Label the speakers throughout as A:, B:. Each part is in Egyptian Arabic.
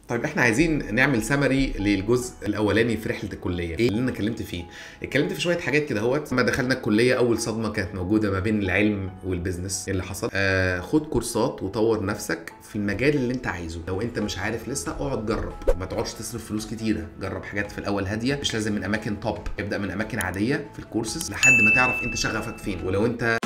A: طيب احنا عايزين نعمل سمري للجزء الاولاني في رحله الكلية. ايه اللي انا اتكلمت فيه؟ اتكلمت في شوية حاجات كده اهوت. لما دخلنا الكلية اول صدمة كانت موجودة ما بين العلم وال business اللي حصل. خد كورسات وطور نفسك في المجال اللي انت عايزه. لو انت مش عارف لسه اقعد جرب، ما تقعدش تصرف فلوس كتيرة، جرب حاجات في الاول هادية، مش لازم من اماكن top، ابدا من اماكن عادية في الكورسز لحد ما تعرف انت شغفك فين. ولو انت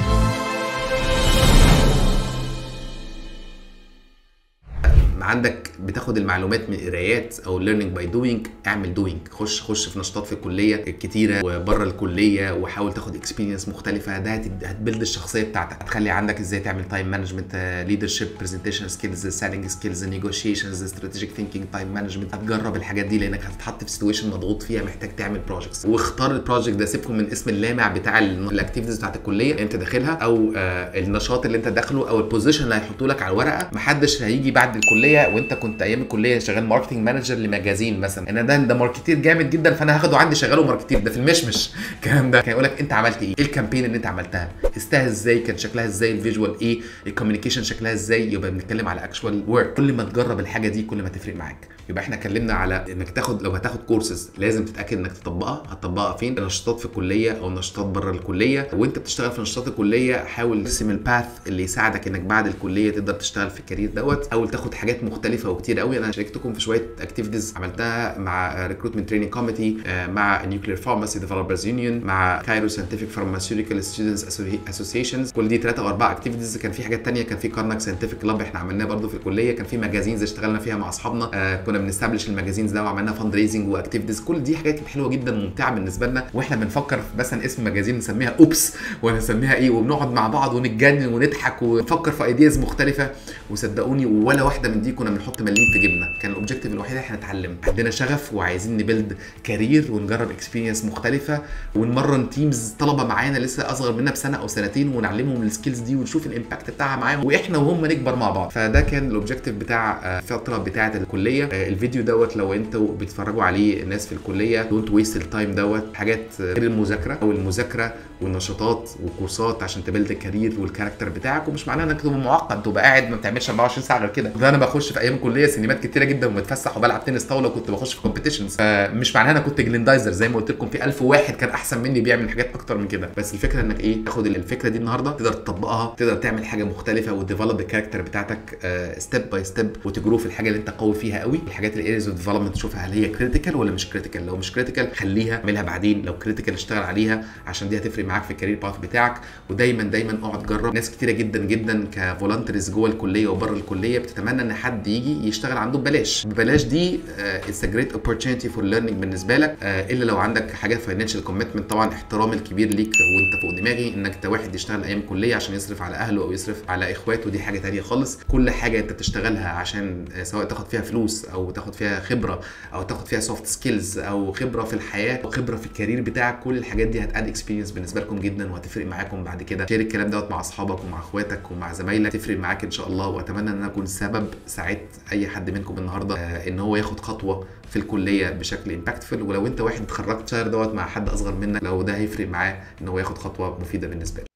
A: عندك بتاخد المعلومات من قرايات او learning by doing، اعمل doing، خش في نشاطات في الكلية كتيرة وبره الكلية، وحاول تاخد experience مختلفة. ده هت build الشخصية بتاعتك، هتخلي عندك ازاي تعمل time management، leadership، presentation skills، selling skills، negotiations، strategic thinking، time management. هتجرب الحاجات دي لانك هتتحط في situation مضغوط فيها، محتاج تعمل projects. واختار ال project ده، سيبكم من اسم اللامع بتاع ال activities بتاعت الكلية اللي انت داخلها او النشاط اللي انت داخله او ال position اللي هيحطوه لك على الورقة. محدش هيجي بعد الكلية وانت كنت ايام الكلية شغال marketing manager ل magazine مثلا، انا ده marketer جامد جدا فانا هاخده عندي شغالة marketer، ده في المشمش الكلام ده. كان يقول لك انت عملت ايه؟ ايه ال campaign اللي انت عملتها؟ قستها ازاي؟ كان شكلها ازاي؟ ال visual ايه؟ ال communication شكلها ازاي؟ يبقى بنتكلم على actual work. كل ما تجرب الحاجة دي كل ما تفرق معاك. يبقى احنا اتكلمنا على انك تاخد، لو هتاخد كورسز لازم تتاكد انك تطبقها. هتطبقها فين؟ نشاطات في الكلية او نشاطات بره الكلية. وانت بتشتغل في نشاطات الكلية حاول ترسم ال path اللي يساعدك انك بعد الكلية تقدر تشتغل في ال career دوت. حاول تاخد حاجات مختلفة وكتير قوي. انا شاركتكم في شوية activities عملتها مع recruitment training committee، مع Nuclear Pharmacy Developers Union، مع Cairo Scientific Pharmaceutical Students Associations. كل دي 3 او 4 activities. كان في حاجات ثانية، كان في Karnak Scientific Club احنا عملناه برده في الكلية، كان في magazines اشتغلنا فيها مع اصحابنا، كنا بن establish ال magazines ده وعملنا fundraising و activities. كل دي حاجات حلوة جدا وممتعة بالنسبة لنا، واحنا بنفكر مثلا اسم magazine نسميها Oops ولا نسميها ايه، وبنقعد مع بعض ونتجنن ونضحك ونفكر في ideas مختلفة. وصدقوني ولا واحدة من دي كنا بنحط مليم في جيبنا. كان ال objective الوحيد احنا نتعلم، عندنا شغف وعايزين ن build career ونجرب experience مختلفة ونمرن teams طلبه معانا لسه اصغر منا بسنة او سنتين ونعلمهم ال skills دي ونشوف ال impact بتاعها معاهم واحنا وهم نكبر مع بعض. فده كان ال objective بتاع الفترة بتاعه الكلية. الفيديو دوت لو انتوا بتتفرجوا عليه الناس في الكلية، don't waste ال time دوت. حاجات غير المذاكرة او المذاكرة والنشاطات والكورسات عشان ت build ال career وال character بتاعك. ومش معناه انك تبقى معقد تبقى قاعد ما بتعملش 24 ساعة غير كده. ده انا بخش في ايام الكلية سينمات كتيرة جدا وبتفسح وبلعب تنس طاولة وكنت بخش في competitions، فمش معناه انا كنت جلندايزر زي ما قلت لكم، في 1000 واحد كان احسن مني بيعمل حاجات اكتر من كده. بس الفكرة انك ايه، تاخد الفكرة دي النهارده تقدر تطبقها، تقدر تعمل حاجة مختلفة وت develop ال character بتاعتك step by step، وت grow في الحاجة اللي انت قوي فيها قوي. الحاجات ال areas of development تشوفها هل هي critical ولا مش critical. لو مش critical خليها، اعملها بعدين، لو critical اشتغل عليها عشان دي هتفرق معاك في ال career path بتاعك. ودايما دايما اقعد جرب. ناس كتيرة جدا جدا ك volunteers جوه الكلية وبره الكلية بتتمنى ان حد يجي يشتغل عنده ببلاش. ببلاش دي it's a great opportunity for learning بالنسبة لك، الا لو عندك حاجة financial commitment. طبعا احترامي الكبير ليك وانت فوق دماغي انك انت واحد يشتغل ايام الكلية عشان يصرف على اهله او يصرف على اخواته، دي حاجة ثانية خالص. كل حاجة انت بتشتغلها عشان سواء تاخد فيها فلوس او تاخد فيها خبره او تاخد فيها soft skills او خبره في الحياة او خبره في ال career بتاعك، كل الحاجات دي هت add experience بالنسبة لكم جدا وهتفرق معاكم بعد كده. share الكلام دوت مع اصحابك ومع اخواتك ومع زمايلك، تفرق معاك ان شاء الله. واتمنى ان انا اكون سبب ساعدت اي حد منكم النهارده ان هو ياخد خطوة في الكلية بشكل impactful. ولو انت واحد اتخرجت share دوت مع حد اصغر منك لو ده هيفرق معاه ان هو ياخد خطوة مفيدة بالنسبة له.